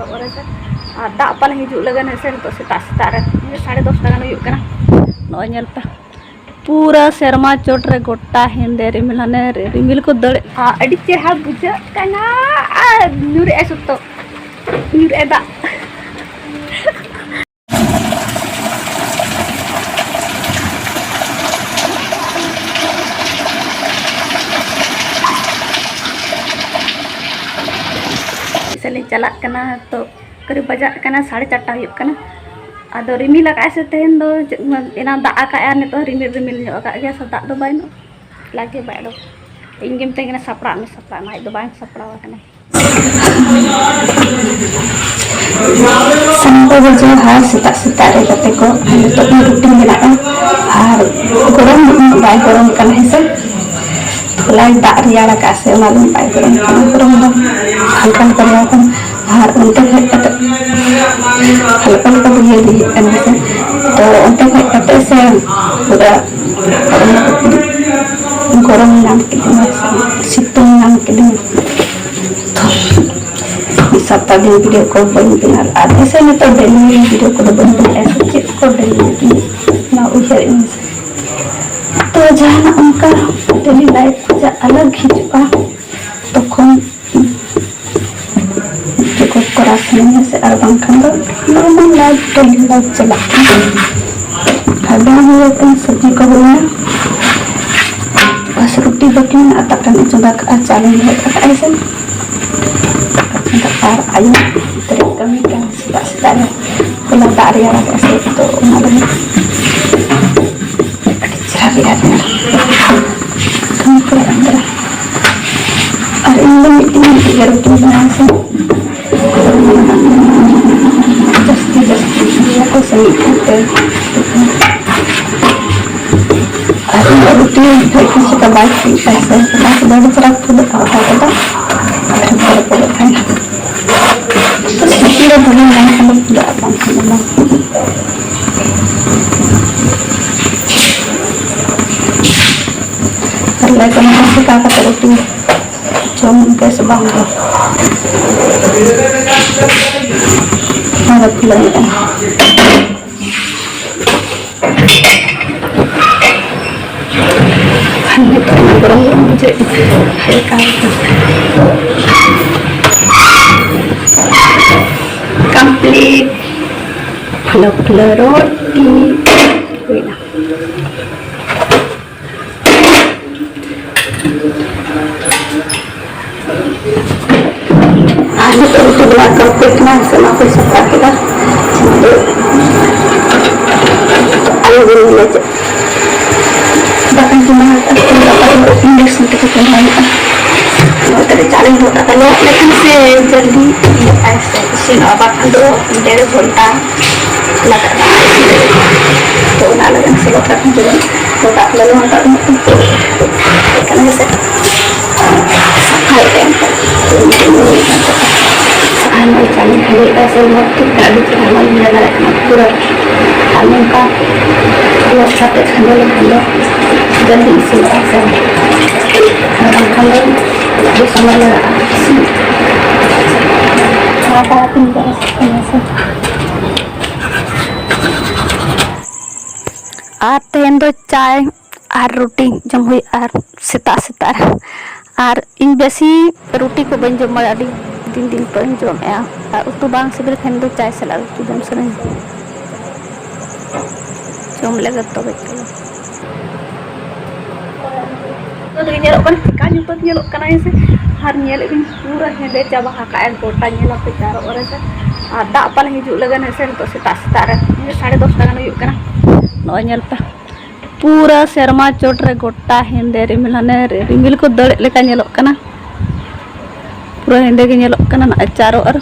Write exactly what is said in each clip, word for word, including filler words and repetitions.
ᱟᱨ ᱫᱟᱜ ᱯᱟᱞᱮ ᱦᱤᱡᱩᱜ ᱞᱟᱹᱜᱤᱫ ᱦᱮᱸ ᱥᱮ, ᱱᱤᱛᱚᱜ ᱥᱮᱛᱟᱜ ᱥᱮᱛᱟᱜ ᱨᱮ ᱥᱟᱲᱮ ᱫᱚᱥᱴᱟ ᱜᱟᱱ ᱦᱩᱭᱩᱜ ᱠᱟᱱᱟ᱾ ᱱᱚᱜᱼᱚᱭ ᱧᱮᱞ ᱯᱮ, ᱯᱩᱨᱟᱹ ᱥᱮᱨᱢᱟ ᱪᱚᱴ ᱨᱮ ᱜᱚᱴᱟ ᱦᱮᱸᱫᱮ ᱨᱤᱢᱤᱞ, ᱦᱟᱱᱮ ᱨᱤᱢᱤᱞ ᱠᱚ ᱫᱟᱹᱲᱮᱫ, ᱟᱹᱰᱤ ᱪᱮᱦᱨᱟ ᱵᱩᱡᱷᱟᱹᱜ ᱠᱟᱱᱟ᱾ ᱟᱨ ᱧᱩᱨᱮᱜᱼᱟᱭ ᱥᱚᱠᱛᱚ, ᱧᱩᱨᱮᱜᱼᱟᱭ ᱫᱟᱜ᱾ ᱥᱮᱫ ᱞᱤᱧ ᱪᱟᱞᱟᱜ ᱠᱟᱱᱟ᱾ ᱛᱚ ᱠᱟᱹᱨᱤᱵ ᱵᱟᱡᱟᱜ ᱠᱟᱱᱟ, ᱥᱟᱲᱮ ᱪᱟᱨᱴᱟ ᱦᱩᱭᱩᱜ ᱠᱟᱱᱟ᱾ ᱟᱫᱚ ᱨᱤᱢᱤᱞ ᱟᱠᱟᱫᱼᱟᱭ ᱥᱮ ᱛᱮᱦᱮᱧ ᱫᱚ? ᱪᱮᱫ ᱮᱱᱟᱝ ᱫᱟᱜ ᱟᱠᱟᱫᱼᱟᱭ ᱟᱨ ᱱᱤᱛᱚᱜ ᱨᱤᱢᱤᱞ ᱨᱤᱢᱤᱞ ᱧᱚᱜ ᱟᱠᱟᱫ ᱜᱮᱭᱟ, ᱥᱮ ᱫᱟᱜ ᱫᱚ ᱵᱟᱭ ᱞᱟᱜᱮ ᱵᱟᱭ ᱚᱰᱚᱠ᱾ ᱤᱧ ᱜᱮ ᱢᱮᱛᱟᱹᱧ ᱠᱟᱱᱟ, "ᱥᱟᱯᱲᱟᱜ ᱢᱮ, ᱥᱟᱯᱲᱟᱜ ᱢᱮ", ᱟᱡ ᱫᱚ ᱵᱟᱝ ᱥᱟᱯᱲᱟᱣ ᱟᱠᱟᱱᱟᱭ᱾ ᱥᱟᱱᱛᱟᱲ ᱡᱚᱦᱟᱨ, ᱥᱮᱛᱟᱜ ᱥᱮᱛᱟᱜ ᱨᱮ ᱜᱟᱛᱮ ᱠᱚ, ᱱᱤᱛᱚᱜ ᱤᱧ ᱨᱩᱴᱤ ᱵᱮᱱᱟᱜᱼᱟ᱾ ᱟᱨ ᱜᱚᱨᱚᱢ ᱫᱚ ᱩᱱᱟᱹᱜ ᱵᱟᱭ ᱜᱚᱨᱚᱢ ᱠᱟᱱᱟ ᱦᱮᱸ ᱥᱮ, ᱦᱚᱞᱟᱭ ᱫᱟᱜ ᱨᱮᱭᱟᱲ ᱟᱠᱟᱫ ᱥᱮ, ᱚᱱᱟ ᱞᱟᱹᱜᱤᱫ ᱵᱟᱭ ᱜᱚᱨᱚᱢ ᱠᱟᱱᱟ, ᱜᱚᱨᱚᱢ ᱫᱚ ᱦᱟᱞᱠᱟ ᱦᱟᱞᱠᱟ ᱨᱮᱭᱟᱲ ᱠᱟᱱᱟ᱾ ᱟᱨ ᱚᱱᱛᱮ ᱦᱮᱡ ᱠᱟᱛᱮ ᱦᱟᱞᱠᱟ ᱦᱟᱞᱠᱟ ᱫᱚ ᱤᱭᱟᱹ ᱜᱮ ᱦᱩᱭᱩᱜ ᱠᱟᱱᱟ ᱦᱮᱸ ᱥᱮ, ᱛᱚ ᱚᱱᱛᱮ ᱦᱮᱡ ᱠᱟᱛᱮ ᱥᱮ ᱯᱩᱨᱟᱹ ᱜᱚᱨᱚᱢ ᱧᱟᱢ ᱠᱤᱫᱤᱧᱟ, ᱥᱤᱛᱩᱝ ᱧᱟᱢ ᱠᱤᱫᱤᱧᱟ᱾ ᱛᱚ ᱢᱤᱫ ᱥᱚᱯᱛᱟ ᱫᱤᱱ ᱵᱷᱤᱰᱤᱭᱳ ᱠᱚ ᱵᱟᱹᱧ ᱵᱮᱱᱟᱣ ᱞᱮᱫᱼᱟ᱾ ᱟᱨ ᱮᱥᱮ ᱱᱤᱛᱚᱜ ᱰᱮᱞᱤ ᱵᱷᱤᱰᱤᱭᱳ ᱠᱚᱫᱚ ᱵᱟᱹᱧ ᱵᱮᱱᱟᱣᱮᱫᱼᱟ, ᱥᱮ ᱪᱮᱫ ᱠᱚ ᱰᱮᱞᱤ ᱵᱷᱤᱰᱤᱭᱳ ᱱᱚᱣᱟ ᱩᱭᱦᱟᱹᱨ ᱤᱧ ᱥᱮ᱾ ᱛᱚ ᱡᱟᱦᱟᱱᱟᱜ ᱚᱱᱠᱟ ᱰᱮᱞᱤ ᱞᱟᱭᱤᱯᱷ ᱠᱷᱚᱱᱟᱜ ᱟᱞᱟᱜᱽ ᱦᱤᱡᱩᱜᱼᱟ, ᱛᱚᱠᱷᱚᱱ ᱪᱮᱫ ᱠᱚ ᱠᱚᱨᱟᱣ ᱥᱟᱱᱟᱧᱟ ᱥᱮ, ᱟᱨ ᱵᱟᱝᱠᱷᱟᱱ ᱫᱚ ᱱᱚᱨᱢᱟᱞ ᱞᱟᱭᱤᱯᱷ, ᱰᱮᱞᱤ ᱞᱟᱭᱤᱯᱷ ᱪᱟᱞᱟᱜ ᱠᱟᱱᱟ᱾ ᱟᱨ ᱵᱟᱝ ᱦᱩᱭ ᱟᱠᱟᱱ, ᱥᱚᱵᱽᱡᱤ ᱠᱚ ᱦᱩᱭᱱᱟ, ᱵᱟᱥ ᱨᱩᱴᱤ ᱵᱟᱹᱠᱤ ᱢᱮᱱᱟᱜᱼᱟ, ᱫᱟᱠᱟᱧ ᱪᱚᱸᱫᱟ ᱠᱟᱜᱼᱟ, ᱪᱟᱣᱞᱮᱧ ᱞᱚᱦᱚᱫ ᱠᱟᱜᱼᱟ ᱤᱥᱤᱱ᱾ ᱟᱨ ᱟᱭᱳ ᱛᱟᱹᱨᱤᱡ ᱠᱟᱹᱢᱤ ᱠᱟᱱᱟ, ᱥᱮᱛᱟᱜ ᱥᱮᱛᱟᱜ ᱨᱮ ᱦᱚᱞᱟ ᱫᱟᱜ ᱨᱮᱭᱟᱲ ᱟᱠᱟᱫ ᱥᱮ, ᱛᱚ ᱚᱱᱟ ᱞᱟᱹᱜᱤᱫ ᱟᱹᱰᱤ ᱪᱮᱦᱨᱟ ᱨᱮᱭᱟᱲ ᱨᱮᱭᱟᱲ ᱠᱟᱹᱢᱤ ᱠᱚ ᱮᱢ ᱠᱟᱫᱟ᱾ ᱟᱨ ᱤᱧ ᱫᱚ ᱢᱤᱫᱴᱤᱡ ᱢᱤᱫᱴᱤᱡ ᱜᱮ ᱨᱩᱴᱤᱧ ᱵᱮᱱᱟᱣᱟ ᱥᱮ, ᱡᱟᱹᱥᱛᱤ ᱡᱟᱹᱥᱛᱤ ᱜᱮᱭᱟ ᱠᱚ ᱥᱮ ᱢᱤᱫᱴᱤᱡ ᱛᱮ᱾ ᱟᱨ ᱤᱧ ᱫᱚ ᱨᱩᱴᱤ ᱵᱷᱟᱹᱡᱤ ᱪᱮᱠᱟ ᱵᱟᱭ ᱠᱩᱥᱤᱭᱟᱜᱼᱟ ᱥᱮ, ᱚᱱᱟ ᱠᱚᱫᱚ ᱟᱹᱰᱤ ᱪᱮᱦᱨᱟ ᱯᱷᱩᱞᱟᱹᱜᱼᱟ, ᱚᱱᱟ ᱠᱚᱫᱚ ᱟᱨ ᱯᱚᱨᱮ ᱯᱚᱨᱮ ᱠᱷᱟᱱ ᱥᱤᱯᱤ ᱨᱮ ᱵᱷᱟᱹᱜᱤ ᱧᱟᱢ ᱠᱷᱟᱱ ᱫᱚ ᱯᱷᱩᱞᱟᱹᱜᱼᱟ, ᱵᱟᱝᱠᱷᱟᱱ ᱫᱚ ᱵᱟᱝ᱾ ᱟᱨ ᱞᱟᱹᱭ ᱠᱟᱱᱟ ᱠᱚ ᱪᱮᱠᱟ ᱠᱟᱛᱮ ᱨᱩᱴᱤ ᱡᱚᱢ ᱵᱮᱥ ᱵᱟᱝ ᱫᱚ᱾ ᱟᱨ ᱠᱷᱩᱞᱟᱹᱣ ᱮᱫᱟ᱾ ᱱᱤᱛᱚᱜ ᱢᱟ ᱜᱚᱨᱚᱢ ᱜᱚᱨᱚᱢ ᱵᱩᱡᱷᱟᱹᱜ ᱠᱟᱱᱟ᱾ ᱦᱟᱞᱠᱟ ᱦᱟᱞᱠᱟ᱾ Complete. ᱯᱷᱩᱞᱟᱹ ᱯᱷᱩᱞᱟᱹ ᱨᱩᱴᱤ ᱦᱩᱭᱱᱟ᱾ ᱟᱨ ᱱᱤᱛᱚᱜ ᱩᱛᱩ ᱵᱮᱱᱟᱣ complete ᱮᱱᱟ, ᱥᱮ ᱚᱱᱟ ᱠᱚᱧ ᱥᱟᱯᱷᱟ ᱠᱮᱫᱟ᱾ ᱟᱫᱚ ᱟᱭᱳ ᱜᱮ ᱧᱮᱞᱟ ᱪᱮᱫ ᱫᱟᱠᱟᱧ ᱪᱚᱸᱫᱟ ᱟᱠᱟᱫᱟ, ᱫᱟᱠᱟ ᱫᱚ induction ᱛᱮᱠᱚ ᱪᱚᱸᱫᱟ ᱦᱩᱭᱩᱜᱼᱟ᱾ ᱱᱚᱛᱮ ᱨᱮ ᱪᱟᱣᱞᱮᱧ ᱫᱚᱦᱚ ᱠᱟᱜ ᱛᱟᱞᱮᱭᱟ, ᱮᱸᱰᱮᱠᱷᱟᱱ ᱥᱮ ᱡᱚᱞᱫᱤ ᱤᱭᱟᱹᱜᱼᱟ, ᱥᱮ ᱤᱥᱤᱱᱚᱜᱼᱟ, ᱵᱟᱠᱷᱟᱱ ᱫᱚ ᱰᱮᱲ ᱜᱷᱚᱱᱴᱟ ᱞᱟᱜᱟᱜᱼᱟ᱾ ᱛᱚ ᱚᱱᱟ ᱞᱟᱹᱜᱤᱫ ᱥᱮᱞᱚ ᱠᱟᱜ ᱠᱟᱱ ᱡᱮᱢᱚᱱ ᱛᱚ ᱫᱟᱜ ᱞᱚᱞᱚ ᱦᱟᱛᱟᱲ ᱠᱟᱱᱟ ᱥᱮ᱾ ᱥᱟᱯᱷᱟᱭᱮᱫ ᱛᱟᱦᱮᱱ ᱠᱷᱟᱱ᱾ ᱟᱨ ᱱᱚᱜᱼᱚᱭ ᱪᱟᱣᱞᱮ ᱠᱷᱟᱸᱡᱚᱭᱮᱫᱟ ᱥᱮ ᱢᱚᱡᱽ ᱴᱷᱤᱠ ᱟᱹᱰᱤ ᱪᱮᱦᱨᱟ ᱵᱟᱝ ᱧᱮᱞ ᱫᱟᱲᱮᱭᱟᱜ ᱠᱟᱱᱟ ᱯᱩᱨᱟᱹ᱾ ᱟᱨ ᱱᱚᱝᱠᱟ ᱞᱚᱥ ᱠᱟᱛᱮ ᱠᱷᱟᱸᱡᱚ ᱞᱮᱠᱷᱟᱱ ᱫᱚ ᱡᱚᱞᱫᱤ ᱤᱥᱤᱱᱚᱜᱼᱟ ᱥᱮ᱾ ᱟᱨ ᱵᱟᱝᱠᱷᱟᱱ ᱫᱚ ᱟᱹᱰᱤ ᱥᱚᱢᱚᱭ ᱞᱟᱜᱟᱜᱼᱟ ᱤᱥᱤᱱ᱾ ᱱᱚᱣᱟ ᱛᱟᱨᱟᱥᱤᱧ ᱵᱮᱲᱟ ᱤᱥᱤᱱᱟ ᱥᱮ᱾ ᱟᱨ ᱛᱮᱦᱮᱧ ᱫᱚ ᱪᱟᱭ ᱟᱨ ᱨᱩᱴᱤ ᱡᱚᱢ ᱦᱩᱭᱩᱜᱼᱟ ᱟᱨ ᱥᱮᱛᱟᱜ ᱥᱮᱛᱟᱜ ᱨᱮ᱾ ᱟᱨ ᱤᱧ ᱵᱮᱥᱤ ᱨᱩᱴᱤ ᱠᱚ ᱵᱟᱹᱧ ᱡᱚᱢ ᱵᱟᱲᱟᱭᱟ, ᱟᱹᱰᱤ ᱫᱤᱱ ᱫᱤᱱ ᱯᱚᱨᱮᱧ ᱡᱚᱢᱮᱫᱼᱟ᱾ ᱟᱨ ᱩᱛᱩ ᱵᱟᱝ ᱥᱤᱵᱤᱞ ᱠᱷᱟᱱ ᱫᱚ ᱪᱟᱭ ᱥᱟᱞᱟᱜ ᱩᱛᱩ ᱡᱚᱢ ᱥᱟᱱᱟᱧᱟ᱾ ᱡᱚᱢ ᱞᱮᱜᱮ ᱛᱚᱵᱮ ᱪᱚᱞᱚ᱾ ᱱᱤᱛᱚᱜ ᱫᱚ ᱧᱮᱞᱚᱜ ᱠᱟᱱᱟ, ᱪᱮᱠᱟ ᱧᱩᱛᱟᱹᱛ ᱧᱮᱞᱚᱜ ᱠᱟᱱᱟ ᱦᱮᱸ ᱥᱮ᱾ ᱟᱨ ᱧᱮᱞᱮᱫ ᱵᱤᱱ ᱯᱩᱨᱟᱹ ᱦᱮᱸᱫᱮ ᱪᱟᱵᱟ ᱟᱠᱟᱫᱼᱟᱭ ᱜᱚᱴᱟ, ᱧᱮᱞ ᱟᱯᱮ ᱪᱟᱨᱚᱜ ᱨᱮ ᱥᱮ᱾ ᱟᱨ ᱫᱟᱜ ᱯᱟᱞᱮ ᱦᱤᱡᱩᱜ ᱞᱟᱹᱜᱤᱫ ᱦᱮᱸ ᱥᱮ, ᱱᱤᱛᱚᱜ ᱥᱮᱛᱟᱜ ᱥᱮᱛᱟᱜ ᱨᱮ ᱥᱟᱲᱮ ᱫᱚᱥᱴᱟ ᱜᱟᱱ ᱦᱩᱭᱩᱜ ᱠᱟᱱᱟ᱾ ᱱᱚᱜᱼᱚᱭ ᱧᱮᱞ ᱯᱮ, ᱯᱩᱨᱟᱹ ᱥᱮᱨᱢᱟ ᱪᱚᱴ ᱨᱮ ᱜᱚᱴᱟ ᱦᱮᱸᱫᱮ ᱨᱤᱢᱤᱞ, ᱦᱟᱱᱮ ᱨᱤᱢᱤᱞ ᱠᱚ ᱫᱟᱹᱲᱮᱫ ᱞᱮᱠᱟ ᱧᱮᱞᱚᱜ ᱠᱟᱱᱟ᱾ ᱯᱩᱨᱟᱹ ᱦᱮᱸᱫᱮ ᱜᱮ ᱧᱮᱞᱚᱜ ᱠᱟᱱᱟ ᱱᱚᱜᱼᱚᱭ ᱪᱟᱨᱚᱜ ᱟᱨ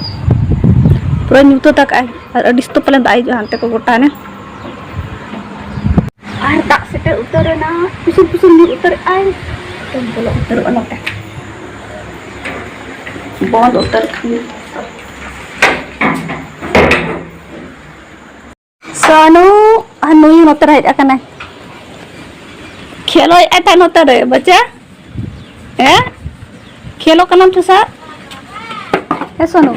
ᱯᱩᱨᱟᱹ ᱧᱩᱛᱟᱹᱛ ᱟᱠᱟᱜᱼᱟᱭ᱾ ᱟᱨ ᱟᱹᱰᱤ ᱥᱚᱠᱛᱚ ᱯᱟᱞᱮᱱ ᱫᱟᱜ ᱦᱤᱡᱩᱜᱼᱟ ᱦᱟᱱᱛᱮ ᱠᱚ ᱜᱚᱴᱟ ᱦᱟᱱᱮ᱾ ᱟᱨ ᱫᱟᱜ ᱥᱮᱴᱮᱨ ᱩᱛᱟᱹᱨ ᱮᱱᱟ, ᱯᱩᱥᱩᱨ ᱯᱩᱥᱩᱨ ᱧᱩᱨ ᱩᱛᱟᱹᱨᱮᱜᱼᱟᱭ᱾ ᱮᱠᱫᱚᱢ ᱵᱚᱞᱚ ᱩᱛᱟᱹᱨᱚᱜᱼᱟ ᱱᱚᱛᱮ, ᱵᱚᱱᱫ ᱩᱛᱟᱹᱨ ᱠᱷᱟᱱ᱾ ᱥᱚᱱᱩ ᱟᱨ ᱱᱩᱭ ᱱᱚᱛᱮ ᱨᱮ ᱦᱮᱡ ᱟᱠᱟᱱᱟᱭ, ᱠᱷᱮᱞᱳᱭᱮᱫ ᱟᱭ ᱛᱟᱦᱮᱸᱫ ᱱᱚᱛᱮ ᱨᱮ, ᱵᱟᱪᱟ? ᱦᱮᱸ, ᱠᱷᱮᱞᱳ ᱠᱟᱱᱟᱢ ᱥᱮ ᱥᱟᱵ? ᱦᱮᱸ ᱥᱚᱱᱩ,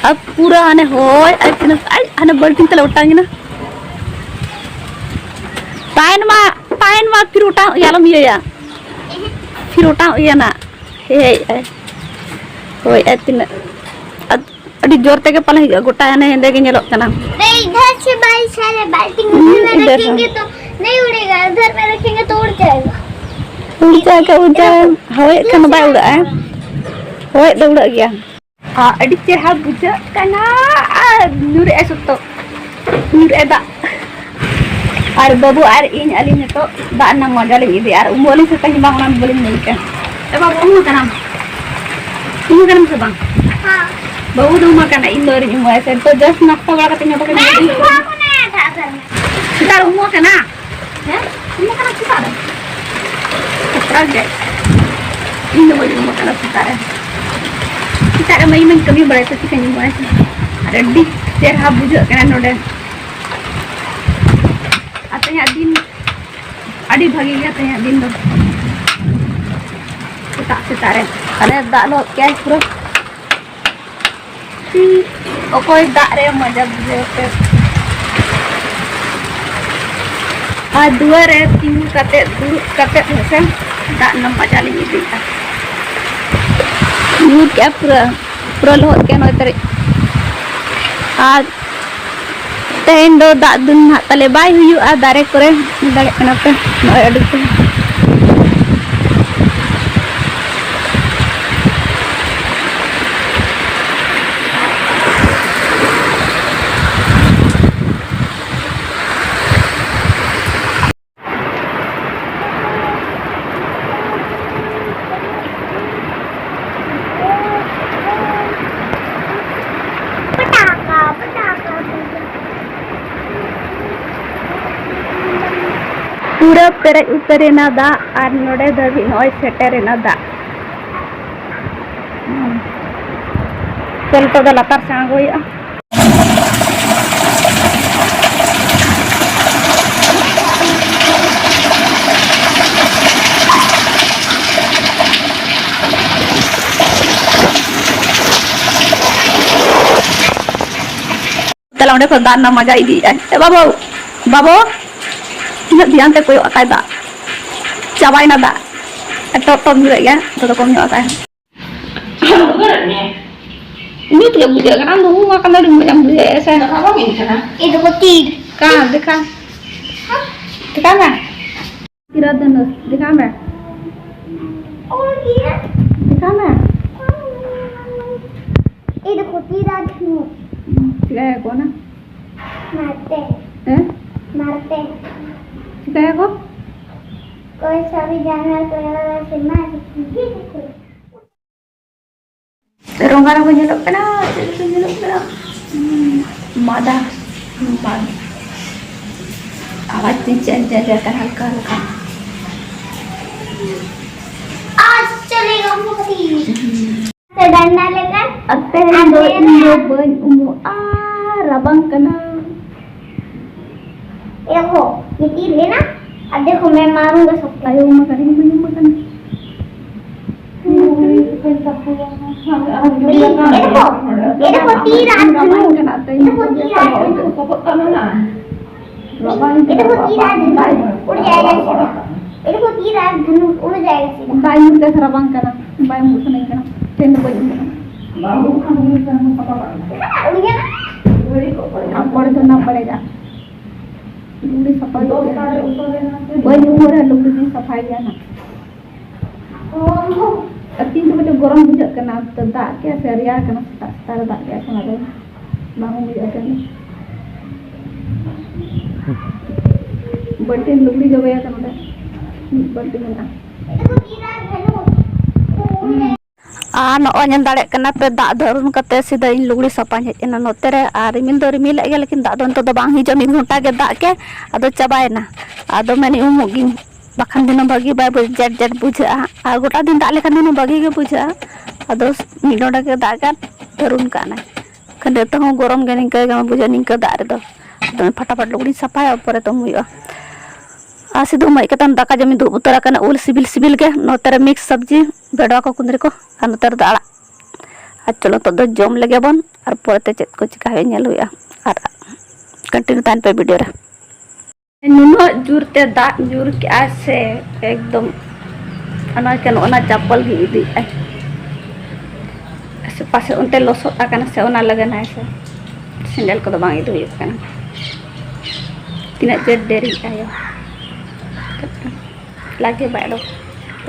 ᱟᱨ ᱯᱩᱨᱟᱹ ᱦᱟᱱᱮ ᱦᱚᱭ, ᱟᱨ ᱛᱤᱱᱟᱹᱜ, ᱟᱭ, ᱦᱟᱱᱮ ᱵᱟᱹᱞᱴᱤᱱ ᱛᱮᱞᱮ ᱚᱴᱟᱝ ᱮᱱᱟ᱾ ᱛᱟᱦᱮᱱ ᱢᱟ, ᱛᱟᱦᱮᱱ ᱢᱟ, ᱯᱷᱤᱨ ᱚᱴᱟᱝ, ᱤᱭᱟᱹ, ᱟᱞᱚᱢ ᱤᱭᱟᱹᱭᱟ᱾ ᱯᱷᱤᱨ ᱚᱴᱟᱝ ᱤᱭᱟᱹ ᱱᱟ᱾ ᱦᱮᱡ ᱟᱭ᱾ ᱦᱚᱭ, ᱟᱨ ᱛᱤᱱᱟᱹᱜ, ᱟᱨ ᱟᱹᱰᱤ ᱡᱳᱨ ᱛᱮᱜᱮ ᱯᱟᱞᱮ ᱦᱤᱡᱩᱜᱼᱟ, ᱜᱚᱴᱟ ᱦᱟᱱᱮ ᱦᱮᱸᱫᱮ ᱜᱮ ᱧᱮᱞᱚᱜ ᱠᱟᱱᱟ᱾ ᱤᱫᱷᱟᱨ ᱥᱮ ᱵᱟᱭ ᱥᱟᱨᱮ ᱵᱟᱞᱴᱤᱱ ᱩᱫᱷᱟᱨ ᱢᱮ ᱨᱚᱠᱷᱮᱸᱜᱮ ᱛᱚ ᱱᱟᱦᱤᱸ ᱩᱲᱮᱜᱟ, ᱩᱫᱷᱟᱨ ᱢᱮ ᱨᱚᱠᱷᱮᱸᱜᱮ ᱛᱚ ᱩᱲ ᱡᱟᱭᱮᱜᱟ᱾ ᱩᱲ ᱡᱟᱭᱮᱜᱟ, ᱩᱲ ᱡᱟᱭᱮᱜᱟ᱾ ᱦᱚᱭᱮᱫ ᱠᱷᱟᱱ ᱵᱟᱭ ᱩᱲᱟᱜᱼᱟ᱾ ᱦᱚᱭᱮᱫ ᱫᱚ ᱩᱲᱟᱜ ᱜᱮᱭᱟ᱾ ᱟᱨ ᱟᱹᱰᱤ ᱪᱮᱦᱨᱟ ᱵᱩᱡᱷᱟᱹᱜ ᱠᱟᱱᱟ᱾ ᱟᱨ ᱧᱩᱨᱮᱜᱼᱟᱭ ᱥᱚᱠᱛᱚ᱾ ᱧᱩᱨᱮᱜᱼᱟᱭ ᱫᱟᱜ᱾ ᱟᱨ ᱵᱟᱹᱵᱩ ᱟᱨ ᱤᱧ, ᱟᱹᱞᱤᱧ ᱱᱤᱛᱚᱜ ᱫᱟᱜ ᱨᱮᱱᱟᱜ ᱢᱚᱡᱟ ᱞᱤᱧ ᱤᱫᱤᱭᱟ᱾ ᱟᱨ ᱩᱢᱩᱜ ᱟᱹᱞᱤᱧ ᱥᱮ ᱛᱮᱦᱮᱧ ᱵᱟᱝ, ᱚᱱᱟ ᱵᱟᱹᱞᱤᱧ ᱞᱟᱹᱭ ᱠᱟᱱᱟ᱾ ᱮ ᱵᱟᱹᱵᱩ, ᱩᱢᱩᱜ ᱠᱟᱱᱟᱢ? ᱩᱢᱩᱜ ᱠᱟᱱᱟᱢ ᱥᱮ ᱵᱟᱝ? ᱦᱮᱸ᱾ ᱵᱟᱹᱵᱩ ᱫᱚ ᱩᱢᱩᱜ ᱠᱟᱱᱟ, ᱤᱧ ᱫᱚ ᱟᱹᱣᱨᱤᱧ ᱩᱢᱩᱜᱼᱟ᱾ ᱥᱮ ᱱᱤᱛᱚᱜ just ᱱᱟᱥᱛᱟ ᱵᱟᱲᱟ ᱠᱟᱛᱮ ᱧᱚᱜ ᱠᱟᱛᱮ ᱵᱟᱝ, ᱩᱢᱩᱜ ᱠᱟᱱᱟ, ᱫᱟᱜ ᱥᱮᱫ ᱨᱮ᱾ ᱥᱮᱛᱟᱜ ᱨᱮ ᱩᱢᱩᱜ ᱠᱟᱱᱟ? ᱦᱮᱸ? ᱩᱢᱩᱜ ᱠᱟᱱᱟ ᱥᱮᱛᱟᱜ ᱨᱮ? ᱠᱷᱟᱛᱨᱟ ᱜᱮ᱾ ᱤᱧ ᱫᱚ ᱵᱟᱹᱧ ᱩᱢᱩᱜ ᱠᱟᱱᱟ ᱥᱮᱛᱟᱜ ᱨᱮ᱾ ᱥᱮᱛᱟᱜ ᱨᱮ ᱢᱟ ᱤᱧ ᱢᱟᱧ ᱠᱟᱹᱢᱤ ᱵᱟᱲᱟᱭ ᱛᱮ ᱪᱤᱠᱟᱹᱧ ᱩᱢᱩᱜᱼᱟ ᱥᱮ? ᱟᱨ ᱟᱹᱰᱤ ᱪᱮᱦᱨᱟ ᱵᱩᱡᱷᱟᱹᱜ ᱠᱟᱱᱟ ᱱᱚᱰᱮ᱾ ᱟᱨ ᱛᱮᱦᱮᱧᱟᱜ ᱫᱤᱱ ᱟᱹᱰᱤ ᱵᱷᱟᱹᱜᱤ ᱜᱮᱭᱟ, ᱛᱮᱦᱮᱧᱟᱜ ᱫᱤᱱ ᱫᱚ᱾ ᱥᱮᱛᱟᱜ ᱥᱮᱛᱟᱜ ᱨᱮ ᱟᱞᱮ ᱫᱟᱜ ᱞᱚᱦᱚᱫ ᱠᱮᱜᱼᱟᱭ ᱯᱩᱨᱟᱹ᱾ ᱪᱤ, ᱚᱠᱚᱭ ᱫᱟᱜ ᱨᱮ ᱢᱚᱡᱟ ᱵᱩᱡᱷᱟᱹᱣ ᱯᱮ᱾ ᱟᱨ ᱫᱩᱣᱟᱹᱨ ᱨᱮ ᱛᱤᱸᱜᱩ ᱠᱟᱛᱮ, ᱫᱩᱲᱩᱵ ᱠᱟᱛᱮ ᱦᱮᱸᱥᱮ, ᱫᱟᱜ ᱨᱮᱱᱟᱜ ᱢᱚᱡᱟ ᱞᱤᱧ ᱤᱫᱤᱭᱮᱫᱟ᱾ ᱧᱩᱨ ᱠᱮᱜᱼᱟ ᱯᱩᱨᱟᱹ, ᱯᱩᱨᱟᱹ ᱞᱚᱦᱚᱫ ᱠᱮᱜᱼᱟ ᱱᱚᱜᱼᱚᱭ ᱛᱟᱹᱨᱤᱡ᱾ ᱟᱨ ᱛᱮᱦᱮᱧ ᱫᱚ ᱫᱟᱜ ᱫᱩᱞ ᱱᱟᱦᱟᱜ ᱛᱟᱞᱮ ᱵᱟᱭ ᱦᱩᱭᱩᱜᱼᱟ ᱫᱟᱨᱮ ᱠᱚᱨᱮ, ᱧᱮᱞ ᱫᱟᱲᱮᱭᱟᱜ ᱠᱟᱱᱟ ᱯᱮ ᱱᱚᱜᱼᱚᱭ ᱟᱹᱰᱤ ᱠᱚ᱾ ᱯᱩᱨᱟᱹ ᱯᱮᱨᱮᱡ ᱩᱛᱟᱹᱨ ᱮᱱᱟ ᱫᱟᱜ ᱟᱨ ᱱᱚᱰᱮ ᱫᱷᱟᱹᱵᱤᱡ ᱱᱚᱜᱼᱚᱭ ᱥᱮᱴᱮᱨ ᱮᱱᱟ ᱫᱟᱜ᱾ ᱦᱩᱸ᱾ ᱪᱚᱞ, ᱱᱤᱛᱚᱜ ᱫᱚ ᱞᱟᱛᱟᱨ ᱥᱮᱫ ᱟᱬᱜᱚ ᱦᱩᱭᱩᱜᱼᱟ᱾ ᱛᱟᱦᱞᱮ ᱚᱸᱰᱮ ᱠᱷᱚᱱ ᱫᱟᱜ ᱨᱮᱱᱟᱜ ᱢᱟᱡᱟ ᱤᱫᱤᱭᱮᱫᱟᱭ᱾ ᱮ ᱵᱟᱵᱟ, ᱵᱟᱵᱟ, ᱩᱱᱟᱹᱜ ᱫᱷᱮᱭᱟᱱ ᱛᱮ ᱠᱚᱭᱚᱜ ᱟᱠᱟᱭ ᱫᱟᱜ᱾ ᱪᱟᱵᱟᱭᱮᱱᱟ ᱫᱟᱜ᱾ ᱮ ᱴᱚᱯ ᱴᱚᱯ ᱧᱩᱨᱮᱫ ᱜᱮᱭᱟ, ᱱᱤᱛᱚᱜ ᱫᱚ ᱠᱚᱢ ᱧᱚᱜ ᱟᱠᱟᱭ᱾ ᱧᱩᱛ ᱜᱮ ᱵᱩᱡᱷᱟᱹᱜ ᱠᱟᱱᱟ, ᱟᱢ ᱫᱚ ᱩᱢ ᱟᱠᱟᱱ ᱫᱚ ᱟᱹᱰᱤ ᱢᱚᱡᱟᱢ ᱵᱩᱡᱷᱟᱹᱣᱮᱫᱼᱟ ᱥᱮ? ᱫᱟᱠᱟ ᱵᱟᱝ ᱤᱧ ᱠᱟᱱᱟ᱾ ᱮ ᱫᱮᱠᱷᱚ ᱛᱤᱨ᱾ ᱠᱟ, ᱫᱮᱠᱷᱟ᱾ ᱫᱮᱠᱷᱟ ᱢᱮ᱾ ᱛᱤᱨᱟ ᱫᱷᱟᱱᱩᱥ, ᱫᱮᱠᱷᱟ ᱢᱮ᱾ ᱫᱮᱠᱷᱟ ᱢᱮ᱾ ᱮ ᱫᱮᱠᱷᱚ ᱛᱤᱨᱟ ᱫᱷᱟᱱᱩᱥ᱾ ᱪᱤᱠᱟᱹᱭᱟᱠᱚ ᱚᱱᱟ? ᱢᱟᱨᱛᱮ᱾ ᱦᱮᱸ? ᱢᱟᱨᱛᱮ᱾ ᱪᱤᱠᱟᱹᱭᱟᱠᱚ? कोई सभी जानवर को यहाँ से मार देते हैं। ᱨᱚᱝᱜᱟ ᱨᱚᱝᱜᱟ ᱧᱮᱞᱚᱜ ᱠᱟᱱᱟ, ᱪᱮᱫ ᱞᱮᱠᱟ ᱧᱮᱞᱚᱜ ᱠᱟᱱᱟ? ᱦᱩᱸ, ᱢᱟᱫᱟ, ᱢᱟᱫᱟ᱾ ᱟᱣᱟᱡᱽ ᱛᱤᱧ ᱪᱮᱧᱡᱽ ᱧᱚᱜ ᱠᱟᱱᱟ ᱦᱟᱞᱠᱟ ᱦᱟᱞᱠᱟ᱾ आज चलेगा मस्ती। ᱦᱩᱸ᱾ ᱥᱮ ᱰᱟᱱᱰᱟ ᱞᱮᱠᱟ? ᱟᱨ ᱛᱮᱦᱮᱧ ᱫᱚ ᱤᱧ ᱫᱚ ᱵᱟᱹᱧ ᱩᱢᱩᱜᱼᱟ, ᱨᱟᱵᱟᱝ ᱠᱟᱱᱟ᱾ ᱮ ᱦᱳ, ᱢᱤᱫᱴᱤᱡ ᱞᱮᱱᱟ, ᱟᱨ ᱫᱮᱠᱷᱚ, ᱢᱮ ᱢᱟᱨᱩᱸᱜᱟ ᱥᱚᱠᱛᱚ᱾ ᱛᱟᱭᱚᱢ ᱟᱠᱟᱱᱟ, ᱤᱧ ᱵᱟᱹᱧ ᱩᱢ ᱟᱠᱟᱱᱟ᱾ ᱵᱤᱞᱤ, ᱮ ᱫᱮᱠᱷᱚ, ᱮ ᱫᱮᱠᱷᱚ, ᱛᱤᱨ ᱟᱨ ᱫᱷᱚᱱᱩᱠ᱾ ᱮ ᱫᱮᱠᱷᱚ, ᱛᱤᱨ ᱟᱨ ᱫᱷᱚᱱᱩᱠ᱾ ᱨᱟᱵᱟᱝ ᱠᱟᱱᱟ, ᱛᱮᱦᱮᱧ ᱫᱚ ᱵᱟᱹᱧ ᱩᱢ ᱟᱠᱟᱱᱟ᱾ ᱮ ᱫᱮᱠᱷᱚ, ᱛᱤᱨ ᱟᱨ ᱫᱷᱚᱱᱩᱠ᱾ ᱩᱲ ᱡᱟᱭᱮᱜᱟ ᱥᱤᱫᱷᱟ᱾ ᱮ ᱫᱮᱠᱷᱚ, ᱛᱤᱨ ᱟᱨ ᱫᱷᱚᱱᱩᱠ ᱩᱲ ᱡᱟᱭᱮᱜᱟ ᱥᱤᱫᱷᱟ᱾ ᱫᱟᱜ ᱧᱩ ᱛᱮ ᱨᱟᱵᱟᱝ ᱠᱟᱱᱟ, ᱵᱟᱭ ᱩᱢᱩᱜ ᱥᱟᱱᱟᱧ ᱠᱟᱱᱟ, ᱛᱮᱦᱮᱧ ᱫᱚ ᱵᱟᱹᱧ ᱩᱢᱩᱜ ᱠᱟᱱᱟ᱾ ᱩᱲ ᱡᱟᱭᱮᱜᱟ᱾ ᱟᱨ ᱯᱚᱨᱮ ᱫᱚ ᱱᱟᱜ ᱵᱟᱲᱮᱜᱟ᱾ ᱞᱩᱜᱽᱲᱤ ᱥᱟᱯᱷᱟ ᱦᱩᱭᱩᱜ ᱜᱮᱭᱟ᱾ ᱵᱟᱹᱧ ᱩᱢᱩᱜ ᱨᱮᱦᱚᱸ ᱞᱩᱜᱽᱲᱤ ᱫᱚᱧ ᱥᱟᱯᱷᱟᱭ ᱜᱮᱭᱟ ᱱᱟᱜ᱾ ᱟᱨ ᱛᱤᱦᱤᱧ ᱫᱚ ᱠᱟᱹᱴᱤᱡ ᱜᱚᱨᱚᱢ ᱵᱩᱡᱷᱟᱹᱜ ᱠᱟᱱᱟ, ᱛᱚ ᱫᱟᱜ ᱠᱮᱜᱼᱟ ᱥᱮ ᱨᱮᱭᱟᱲ ᱠᱟᱱᱟ, ᱥᱮᱛᱟᱜ ᱥᱮᱛᱟᱜ ᱨᱮ ᱫᱟᱜ ᱠᱮᱜᱼᱟ ᱥᱮ ᱚᱱᱟᱛᱮ ᱵᱟᱝ ᱵᱩᱡᱷᱟᱹᱜ ᱠᱟᱱᱟ᱾ ᱵᱟᱹᱴᱤ ᱞᱩᱜᱽᱲᱤ ᱡᱚᱵᱮᱭᱟ ᱠᱟᱱᱟ ᱱᱚᱰᱮ, ᱢᱤᱫ ᱵᱟᱹᱴᱤ ᱢᱮᱱᱟᱜᱼᱟ᱾ ᱟᱨ ᱱᱚᱜᱼᱚᱭ ᱧᱮᱞ ᱫᱟᱲᱮᱭᱟᱜ ᱠᱟᱱᱟ ᱯᱮ, ᱫᱟᱜ ᱫᱷᱟᱹᱨᱩᱱ ᱠᱟᱛᱮ ᱥᱤᱫᱷᱟᱹ ᱤᱧ ᱞᱩᱜᱽᱲᱤ ᱥᱟᱯᱷᱟᱧ ᱦᱮᱡ ᱮᱱᱟ ᱱᱚᱛᱮ ᱨᱮ᱾ ᱟᱨ ᱨᱤᱢᱤᱞ ᱫᱚ ᱨᱤᱢᱤᱞᱮᱫ ᱜᱮᱭᱟ, ᱞᱮᱠᱤᱱ ᱫᱟᱜ ᱫᱚ ᱱᱤᱛᱚᱜ ᱫᱚ ᱵᱟᱝ ᱦᱤᱡᱩᱜᱼᱟ᱾ ᱢᱤᱫ ᱜᱷᱚᱱᱴᱟ ᱜᱮ ᱫᱟᱜ ᱠᱮᱫ, ᱟᱫᱚ ᱪᱟᱵᱟᱭᱮᱱᱟ᱾ ᱟᱫᱚ ᱢᱮᱱᱮᱫ ᱩᱢᱩᱜ ᱜᱤᱧ, ᱵᱟᱠᱷᱟᱱ ᱫᱤᱱᱟᱹᱢ ᱵᱷᱟᱹᱜᱤ ᱵᱟᱭ ᱵᱩᱡ-, ᱡᱮᱴ ᱡᱮᱴ ᱵᱩᱡᱷᱟᱹᱜᱼᱟ᱾ ᱟᱨ ᱜᱚᱴᱟ ᱫᱤᱱ ᱫᱟᱜ ᱞᱮᱠᱷᱟᱱ ᱫᱤᱱᱟᱹᱢ ᱵᱷᱟᱹᱜᱤ ᱜᱮ ᱵᱩᱡᱷᱟᱹᱜᱼᱟ᱾ ᱟᱫᱚ ᱢᱤᱫ ᱰᱚᱸᱰᱮ ᱜᱮ ᱫᱟᱜ ᱠᱟᱫ, ᱫᱷᱟᱹᱨᱩᱱ ᱠᱟᱜᱼᱟᱭ᱾ ᱠᱷᱟᱹᱞᱤ ᱱᱤᱛᱚᱜ ᱦᱚᱸ ᱜᱚᱨᱚᱢ ᱜᱮ ᱱᱤᱝᱠᱟᱹ ᱜᱮ ᱵᱩᱡᱷᱟᱹᱜᱼᱟ, ᱱᱤᱝᱠᱟᱹ ᱫᱟᱜ ᱨᱮᱫᱚ᱾ ᱟᱫᱚ ᱯᱷᱟᱴᱟᱯᱷᱟᱴ ᱞᱩᱜᱽᱲᱤᱧ ᱥᱟᱯᱷᱟᱭᱟ, ᱯᱚᱨᱮ ᱛᱮ ᱩᱢ ᱦᱩᱭᱩᱜᱼᱟ᱾ ᱟᱨ ᱥᱤᱫᱷᱩ ᱢᱟᱹᱭ ᱠᱟᱛᱮ ᱫᱟᱠᱟ ᱡᱚᱢᱤᱧ ᱫᱩᱲᱩᱵ ᱩᱛᱟᱹᱨ ᱟᱠᱟᱱᱟ, ᱩᱞ ᱥᱤᱵᱤᱞ ᱥᱤᱵᱤᱞ ᱜᱮ᱾ ᱱᱚᱛᱮ ᱨᱮ ᱢᱤᱠᱥ ᱥᱚᱵᱽᱡᱤ, ᱵᱷᱮᱰᱣᱟ ᱠᱚ, ᱠᱩᱸᱫᱽᱨᱤ ᱠᱚ, ᱟᱨ ᱱᱚᱛᱮ ᱨᱮᱫᱚ ᱟᱲᱟᱜ᱾ ᱟᱨ ᱪᱚᱞᱚ, ᱱᱤᱛᱚᱜ ᱫᱚ ᱡᱚᱢ ᱞᱮᱜᱮ ᱵᱚᱱ, ᱟᱨ ᱯᱚᱨᱮᱛᱮ ᱪᱮᱫ ᱠᱚ ᱪᱤᱠᱟ ᱦᱩᱭᱩᱜᱼᱟ, ᱧᱮᱞ ᱦᱩᱭᱩᱜᱼᱟ᱾ ᱟᱨ ᱠᱚᱱᱴᱤᱱᱤᱭᱩ ᱛᱟᱦᱮᱱ ᱯᱮ ᱵᱷᱤᱰᱤᱭᱳ ᱨᱮ᱾ ᱱᱩᱱᱟᱹᱜ ᱡᱳᱨ ᱛᱮ ᱫᱟᱜ ᱧᱩᱨ ᱠᱮᱜᱼᱟᱭ ᱥᱮ, ᱮᱠᱫᱚᱢ ᱚᱱᱟ ᱠᱟᱱ, ᱚᱱᱟ ᱪᱟᱯᱚᱞ ᱜᱮ ᱤᱫᱤᱭᱮᱜᱼᱟᱭ᱾ ᱟᱥᱮ ᱯᱟᱥᱮ ᱚᱱᱛᱮ ᱞᱚᱥᱚᱫ ᱟᱠᱟᱱᱟ ᱥᱮ, ᱚᱱᱟ ᱞᱟᱹᱜᱤᱫ ᱦᱮᱸ ᱥᱮ ᱥᱮᱸᱰᱮᱞ ᱠᱚᱫᱚ ᱵᱟᱝ ᱤᱫᱤ ᱦᱩᱭᱩᱜ ᱠᱟᱱᱟ᱾ ᱛᱤᱱᱟᱹᱜ ᱡᱳᱨ ᱰᱮᱨᱤᱜ ᱟᱭᱳ᱾ ᱞᱟᱜᱮ ᱵᱟᱭ ᱚᱰᱚᱠ᱾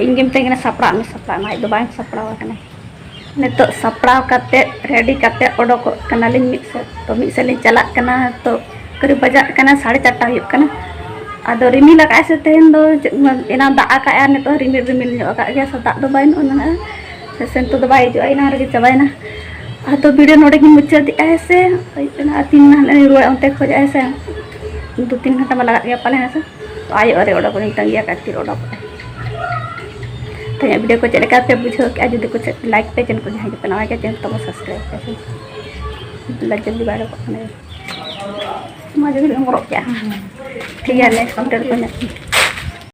ᱤᱧ ᱜᱮ ᱢᱤᱛᱟᱹᱧ ᱠᱟᱱᱟ, "ᱥᱟᱯᱲᱟᱜ ᱢᱮ, ᱥᱟᱯᱲᱟᱜ ᱢᱮ", ᱟᱡ ᱫᱚ ᱵᱟᱝ ᱥᱟᱯᱲᱟᱣ ᱟᱠᱟᱱᱟ᱾ ᱱᱤᱛᱚᱜ ᱥᱟᱯᱲᱟᱣ ᱠᱟᱛᱮ, ᱨᱮᱰᱤ ᱠᱟᱛᱮ ᱚᱰᱚᱠᱚᱜ ᱠᱟᱱᱟᱞᱤᱧ ᱢᱤᱫ ᱥᱮᱫ᱾ ᱛᱚ ᱢᱤᱫ ᱥᱮᱫ ᱞᱤᱧ ᱪᱟᱞᱟᱜ ᱠᱟᱱᱟ᱾ ᱛᱚ ᱠᱟᱹᱨᱤ ᱵᱟᱡᱟᱜ ᱠᱟᱱᱟ, ᱥᱟᱲᱮ ᱪᱟᱨᱴᱟ ᱦᱩᱭᱩᱜ ᱠᱟᱱᱟ᱾ ᱟᱫᱚ ᱨᱤᱢᱤᱞ ᱟᱠᱟᱫᱼᱟᱭ ᱥᱮ ᱛᱮᱦᱮᱧ ᱫᱚ, ᱪᱮᱫ ᱮᱱᱟᱝ ᱫᱟᱜ ᱟᱠᱟᱫᱼᱟᱭ ᱟᱨ ᱱᱤᱛᱚᱜ ᱨᱤᱢᱤᱞ ᱨᱤᱢᱤᱞ ᱧᱚᱜ ᱟᱠᱟᱫ ᱜᱮᱭᱟ, ᱥᱮ ᱫᱟᱜ ᱫᱚ ᱵᱟᱹᱱᱩᱜᱼᱟ, ᱢᱮᱱᱟᱜᱼᱟ᱾ ᱥᱮ ᱱᱤᱛᱚᱜ ᱫᱚ ᱵᱟᱭ ᱦᱤᱡᱩᱜᱼᱟ, ᱮᱱᱟᱝ ᱨᱮᱜᱮ ᱪᱟᱵᱟᱭᱮᱱᱟ᱾ ᱟᱫᱚ ᱵᱷᱤᱰᱤᱭᱳ ᱱᱚᱰᱮ ᱜᱤᱧ ᱢᱩᱪᱟᱹᱫᱮᱜᱼᱟ, ᱦᱮᱸ ᱥᱮ᱾ ᱟᱹᱭᱩᱵ ᱮᱱᱟ, ᱟᱨ ᱛᱤᱱ ᱦᱟᱸᱜ ᱨᱩᱣᱟᱹᱲᱟ ᱚᱱᱛᱮ ᱠᱷᱚᱡ, ᱦᱮᱸ ᱥᱮ᱾ ᱫᱩ ᱛᱤᱱ ᱜᱷᱚᱱᱴᱟ ᱢᱟ ᱞᱟᱜᱟᱜ ᱜᱮᱭᱟ ᱯᱟᱞᱮ, ᱦᱮᱸ ᱥᱮ᱾ ᱛᱚ ᱟᱭᱩᱵ ᱨᱮ ᱚᱰᱚᱠᱚᱜ ᱤᱧ ᱛᱟᱺᱜᱤᱭᱟ ᱠᱟᱫ, ᱛᱤᱨ ᱚᱰᱚᱠᱚᱜᱼᱟᱭ᱾ ᱛᱮᱦᱮᱧᱟᱜ ᱵᱷᱤᱰᱤᱭᱳ ᱠᱚ ᱪᱮᱫ ᱞᱮᱠᱟ ᱯᱮ ᱵᱩᱡᱷᱟᱹᱣ ᱠᱮᱜᱼᱟ? ᱡᱩᱫᱤ ᱠᱚ ᱪᱮᱫ, ᱞᱟᱭᱤᱠ ᱯᱮ, ᱪᱮᱱᱮᱞ ᱠᱚ ᱡᱟᱦᱟᱸᱭ ᱜᱮᱯᱮ ᱱᱟᱣᱟ ᱜᱮᱭᱟ, ᱪᱮᱱᱮᱞ ᱛᱟᱵᱚ ᱥᱟᱵᱥᱠᱨᱟᱭᱤᱵ ᱯᱮ, ᱦᱮᱸ ᱥᱮ᱾ ᱞᱟᱡ ᱡᱚᱞᱫᱤ ᱵᱟᱭ ᱚᱰᱚᱠᱚᱜ ᱠᱟᱱᱟ᱾ ᱢᱟ ᱡᱩᱫᱤ ᱦᱚᱨᱚᱜ ᱠᱮᱜᱼᱟ᱾ ᱴᱷᱤᱠ ᱜᱮᱭᱟ, ᱱᱮᱠᱥᱴ ᱠᱚᱱᱴᱮᱱᱴ ᱠᱚ ᱧᱮᱞ